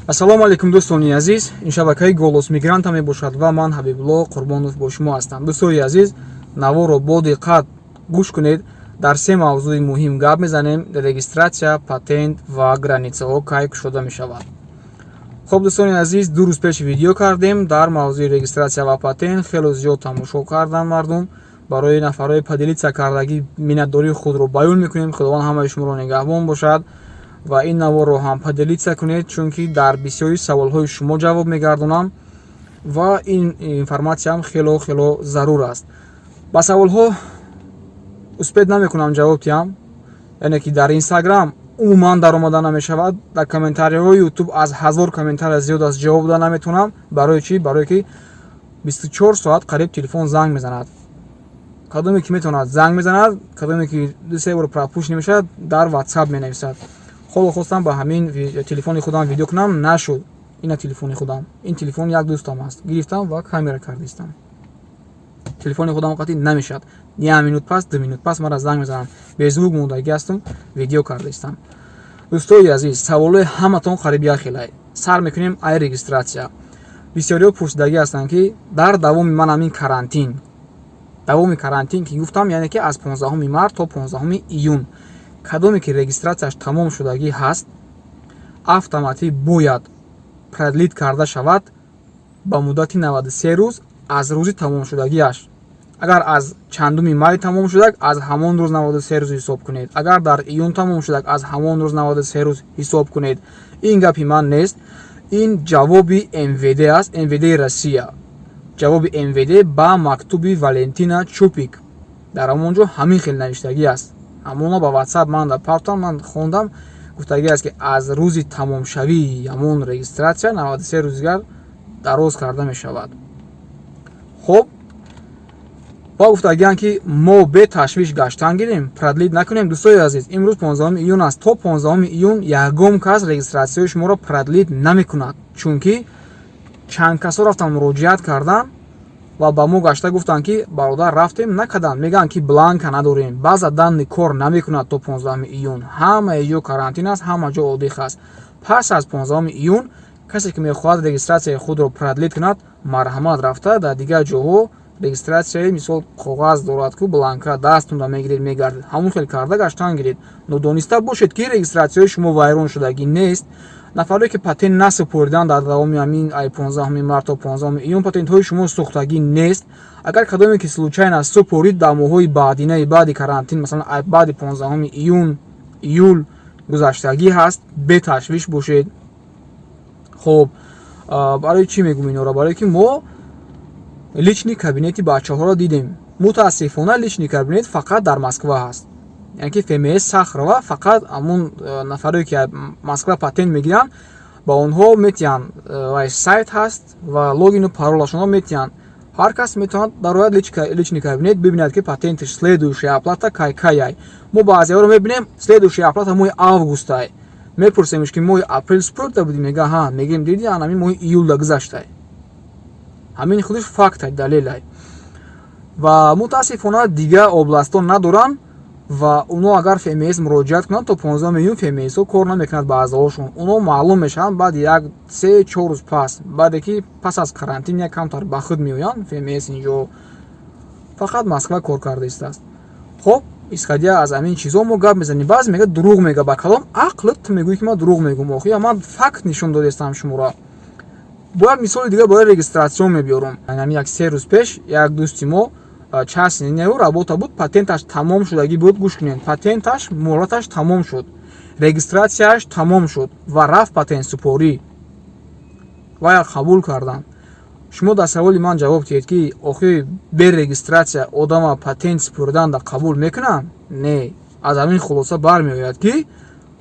Ассалому алайкум, дӯстони азиз! Ин шабакаи «Голос мигранта» мебошад ва ман, Ҳабибулло Қурбонов, бо шумо ҳастам. Дӯстони азиз, наворро бо диққат гӯш кунед. Дар се мавзӯи муҳим гап мезанем: регистрация, патент ва границаҳо кай кушода мешавад. Хуб, дӯстони азиз, 2 рӯз пеш видео кардем дар мавзӯи регистрация ва патент. Хело зиёд тамошо карданд мардум. Барои нафарҳои поделиться кардагӣ миннатдории худро баён мекунем. Худованд ҳамаи шуморо нигаҳбон бошад ва ин наворро ҳам поделиться кунед, чунки дар бисёри саволҳои шумо ҷавоб мегардонам ва ин информатсияам хело хело зарур аст. Ба саволҳо успеть намекунам ҷавоб диҳам, яъне ки дар Инстаграм умуман даромада намешавад, дар комментарияҳои Ютуб аз 1000 комментария зиёд аст, ҷавоб дода наметавонам. Барои чӣ? Барое ки 24 соат қариб телефон занг мезанад. Кадоме ки метавонад, занг мезанад, кадоме ки ду-се бор пропущенный мешавад, дар Ватсап менависад. Ҳоло хостам ба ҳамин телефони худам видео кунам, нашуд. Ина телефони худам, ин телефон як дӯстам аст, гирифтам ва камера кардистам. Телефони худам қатъи намешавад. Як минут пас, 2 минут пас мара занг мезанам, беззвук мондагӣ ҳастам, видео кардаистам. Дӯстои азиз, саволои ҳаматон қариб як хелай. Сар мекунем ай регистрация. Бисёриҳо пурсидагӣ ҳастанд, ки дар давоми ман ҳамин карантин, давоми карантин ки гуфтам, яъне ки аз 15 март то 15 июн, кадоме ки регистрацияш тамом шудагӣ ҳаст, автоматӣ бояд продлить карда шавад ба муддати 93 рӯз аз рӯзи тамомшудагиаш. Агар аз чандуми май тамом шудак, аз ҳамон рӯз 93 рӯз ҳисоб кунед. Агар дар июн тамом шудак, аз ҳамон рӯз 93 рӯз ҳисоб кунед. Ин гапи ман нест, ин ҷавоби МВД аст, МВД Россия, ҷавоби МВД ба мактуби Валентина Чупик. Дар ҳамон ҷо ҳамин хел навиштагӣ аст. Ҳамона ба Ватсап ман дар партам, ман хондам. Гуфтагӣ аст, ки аз рӯзи тамомшавии ҳамон регистрация 93 рӯз дигар дароз карда мешавад. Хуб, ва гуфтагианд, ки мо беташвиш гаштан гирем, продлить накунем. Дӯстои азиз, имрӯз 15 июн аст. То 15 июн ягон кас регистратсияи шуморо продлить намекунад, чунки чанд касо рафтан, муроҷиат карданд ва ба мо гашта гуфтанд, ки бародар, рафтем, накарданд. Мегӯянд, ки бланка надорем, баъза данные кор намекунад. То 15 июн ҳамаи ҷо карантин аст, ҳама ҷо отдых аст. Пас аз 15 июн касе ки мехоҳад регистратсияи худро продлить кунад, марҳамат, рафта дар дигар ҷоҳо регистратсияи, мисол, коғаз дорад ку, бланка дастонда мегиред, мегардед, ҳамон хел карда гаштан гиред. Нодониста бошед, ки регистратсияи шумо вайрон шудагӣ нест. Нафаре ки патент насупориданд дар давоми ҳамин ай 15 март то 15 июн, патентҳои шумо сӯхтагӣ нест. Агар кадоме ки случайно супорид дар моҳҳои баъдинаи баъди карантин, масалан, баъди 15 июн, июл гузаштагӣ ҳаст, беташвиш бошед. Хуб, барои чӣ мегӯм инора? Барое ки мо личный кабинети бачаҳоро дидем. Мутаассифона, личный кабинет фақат дар Москва ҳаст, яъне ки ФМС Сахарова фақат ҳамон нафаре ки Москва патент мегиранд, ба онҳо метиҳанд. Ва сайт ҳаст ва логину паролашонро метиҳанд. Ҳар кас метавонад дарояд личный кабинет, бибинад, ки патенташ следующая оплата кай каяй. Мо баъзеҳоро мебинем, следующая оплата моҳи августай. Мепурсемш, ки моҳи апрел супурда будӣ? Мега: «Ҳа». Мегӯем: «Диди, ҳамин моҳи июлда гузаштай». Ҳамин худаш фактай, далелай. Ва мутаассифона, дигар областҳо надоранд ва оно агар ФМС муроҷиат кунанд, то 15 июн ФМСҳо кор намекунад баъзеҳошон. Оно маълум мешаванд баъди як 3-4 рӯз пас, баъде ки пас аз карантин як камтар ба худ меоянд. ФМС инҷо фақат Москва кор карда истааст. Хоб, исходя аз ҳамин чизҳо мо гап мезанем. Баъзе мегӯяд: «Дурӯғ мега». Ба калом ақлат ту мегӯӣ, ки ман дурӯғ мегӯм? Охи, ман факт нишон додаистам шуморо. Бо як мисоли дигар бояд регистратсион мебиёрам. Ҳамин як 3 рӯз пеш як дӯсти мо, частный неу работа буд, патенташ тамом шудагӣ буд. Гӯш кунед, патенташ муҳлаташ тамом шуд, регистратсияш тамом шуд ва рафт патентсупорӣ ва як қабул карданд. Шумо дар саволи ман ҷавоб диҳед, ки охи бе регистратсия одама патент супурданда қабул мекунанд? Не. Аз ҳамин хулоса бармеояд, ки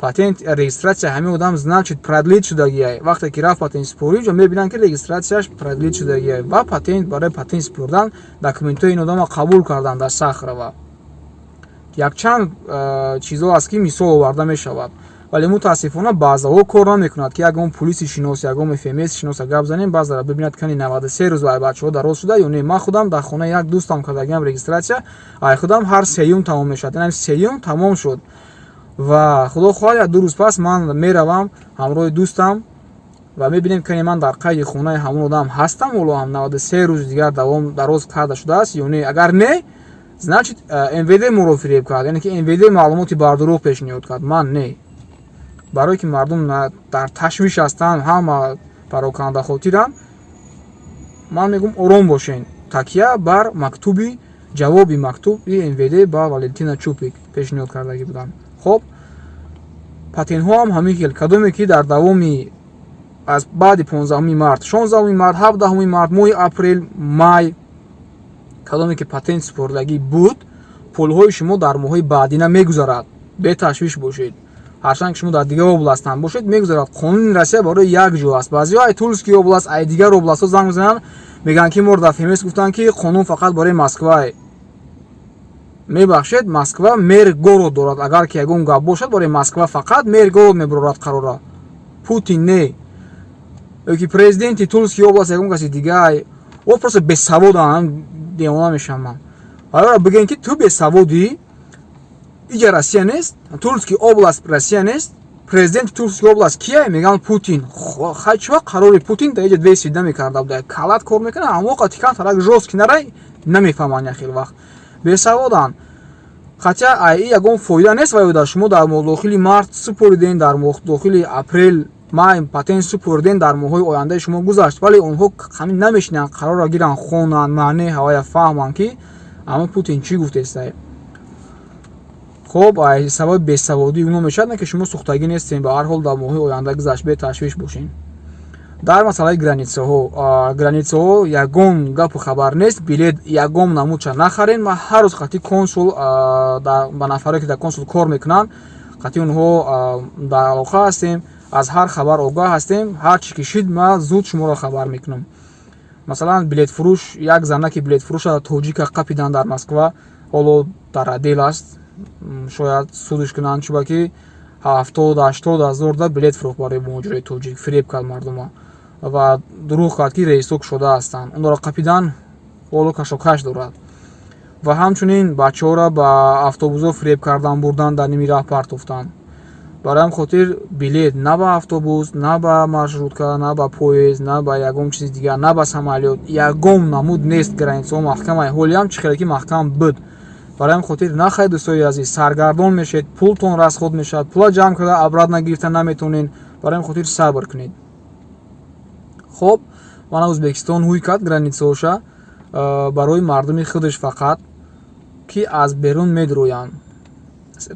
патент, регистратсия ҳамин одам, значит, продлить шудагиай. Вақте ки рафт патентсупорӣ, ҷо мебинанд, ки регистратсияш продлить шудагиай ва патент, барои патент супурдан документҳои ин одама қабул карданд дар Сахарова. Якчанд чизҳо аст, ки мисол оварда мешавад, вале мутаассифона баъзаҳо кор намекунад, ки ягон пулиси шинос, ягон ФМС шиноса гап занем, баъзара бибинад, кани 93 рӯз ай бачаҳо дароз шуда ё не. Ман худам дар хонаи як дӯстам кардагиам регистратсия, ай худам ҳар сеюм тамом мешавад. Инам сеюм тамом шуд ва худо хоҳад, як 2 рӯз пас ман меравам ҳамроҳи дӯстам. Ва мебинем, ки ман дар қайди хонаи ҳамон одам ҳастам, ҳоло ҳам 93 рӯзи дигар давом дароз карда шудааст ё не. Агар не, значит, МВД моро фиреб кард, яъне ки МВД маълумоти бардурӯғ пешниҳод кард, ман не. Барое ки мардум дар ташвиш ҳастанд, ҳама пароканда хотиранд, ман мегӯм, ором бошен. Такя бар мактуби, ҷавоби мактуби МВД ба Валентина Чупик пешниҳод кардагӣ буданд. Хоб, патентҳо ҳам ҳамин хел. Кадоме ки дар давоми аз баъди 15 март, 16 март, 17 март, моҳи апрел, май, кадоме ки патент супордагӣ буд, пулҳои шумо дар моҳҳои баъдина мегузарад, беташвиш бошед. Ҳарчанд ки шумо дар дигар област ҳам бошед, мегузарад. Қонуни Россия барои як ҷо аст. Баъзеҳо ай Тульский област, ай дигар областҳо занг мезананд, мегӯянд, ки моро дар ФМС гуфтанд, ки қонун фақат барои Москвае. Мебахшед, Москва мэр город дорад. Агар ки ягон гап бошад барои Москва, фақат мэр город мебарорад қарора, Путин не, ё ки президенти Тульский област ягон каси дигар. О, просто бесаводанд, девона мешавам ман. Ара бигӯем, ки ту бесаводӣ. Иҷа Россия нест, Тульский област Россия нест. Президенти Тульский област кия? Мегӯянд, Путин. Хай, чӣ вақт қарори Путин дар иҷа две мекарда буда? Калат кор мекунад, ҳамоқа тикан тарак жёсткий нарай, намефаҳманд. Яхел вақт бесаводанд. Хотя ай ягон фоида нест. Ва шумо дар дохили март супориден, дар дохили апрел, май патент супориден, дар моҳҳои ояндаи шумо гузашт, вале онҳо ҳамин намешинанд, қарорро гиранд, хонанд, маънеи ҳавая фаҳманд, ки ама Путин чӣ гуфтестай. Хоб, ай сабаби бесаводии оно мешавад, не ки шумо сӯхтагӣ нестем. Ба ҳар ҳол, дар моҳҳои оянда гузашт, беташвиш бошен. Дар масъалаи границаҳо, границаҳо ягон гапу хабар нест. Билет ягон намудша нахарен. Ман ҳар рӯз қати консул, ба нафаре ки дар консул кор мекунанд, қати онҳо дар алоқа ҳастем, аз ҳар хабар огоҳ ҳастем. Ҳар чӣ ки шид, ман зуд шуморо хабар мекунам. Масалан, билетфурӯш, як занаки билетфурӯша тоҷика қапидан дар Москва, ҳоло дар отдел аст, шояд судш кунанд, чунки 70-80 ҳазор да билет фурӯхт барои муҳоҷирои тоҷик, фиреб кард мардума ва дурӯғ кард, ки рейсҳо кушода ҳастанд. Онро қапидан, ҳоло кашокаш дорад. Ва ҳамчунин бачаҳоро ба автобусҳо фиреб кардан, бурдан, дар ними раҳ партофтанд. Барои ҳамин хотир билет на ба автобус, на ба маршрутка, на ба поезд, на ба ягон чизи дигар, на ба самолёт, ягон намуд нест. Границаҳо маҳкамай, ҳолиам чӣ хеле ки маҳкам буд. Барои ҳамин хотир нахайд, дӯстои азиз, саргардон мешед, пултон расход мешавад, пула ҷамъ карда обратно гирифта наметонед. Барои ҳамин хотир сабр кунед. Хоб, мана Ӯзбекистон ҳуй кард границаҳоша барои мардуми худаш фақат, ки аз берун медурӯянд,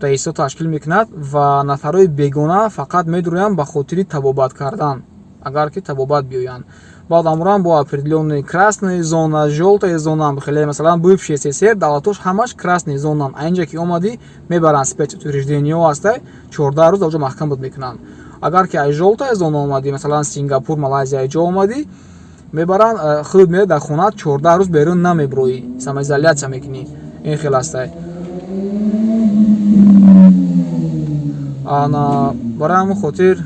рейсҳо ташкил мекунад ва нафарҳои бегона фақат медурӯянд ба хотири табобат кардан, агар ки табобат биёянд. Баъд амуран бо определённый красная зона, жёлтая зона, хеле, масалан, бывший СССР давлатош ҳамаш красный зонан. А инҷа ки омадӣ, мебаранд, спецучреждениҳо ҳастай, 14 рӯз дар оҷо маҳкам буд мекунанд. Агар ки аз жёлтая зона омадӣ, масалан, Сингапур, Малайзия ҷо омадӣ, мебаранд, худ меояд дар хона, 14 рӯз берун намеброӣ, самоизоляция мекунӣ. Ин хел ҳастай. Ана, барои ҳамин хотир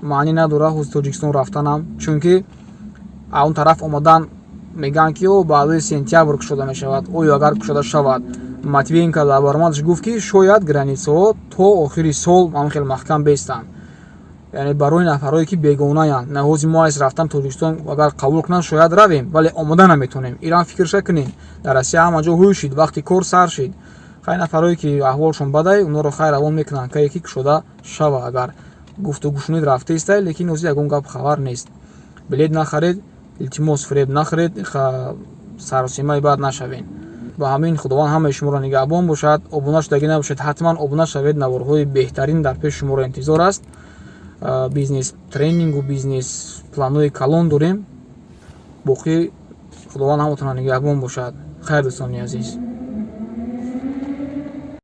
маънӣ надорад ҳози Тоҷикистон рафтанам, чунки он тараф омадан мегӯянд, ки о баъдои сентябр кушода мешавад. Оё агар кушода шавад? Матвиенко дар баромадаш гуфт, ки шояд границаҳо то охири сол ҳамин хел маҳкам бестанд, яъне барои нафарҳое ки бегонаянд. На ҳози мо айс рафтан Тоҷикистон, агар қабул кунанд, шояд равем, вале омода наметонем. Иран фикрша кунем, дар Россия ҳама ҷо ҳуй шид, вақти кор сар шид. Хай, нафарҳое ки аҳволшон бадай, онҳоро хай равон мекунанд, кае ки кушода шава. Агар гуфтугӯшунид рафта истай, лекин ҳозир ягон гап хабар нест. Билет нахаред, илтимос, фиреб нахӯред, саросимаи бад нашавед. Ба ҳамин Худованд ҳамаи шуморо нигаҳбон бошад. Обуна шудагӣ набошед, ҳатман обуна шавед, наворҳои беҳтарин дар пеши шуморо интизор аст. Бизнес тренингу бизнес планҳои калон дорем. Боқӣ Худованд ҳаматонро нигаҳбон бошад. Хайр, дӯстони азиз.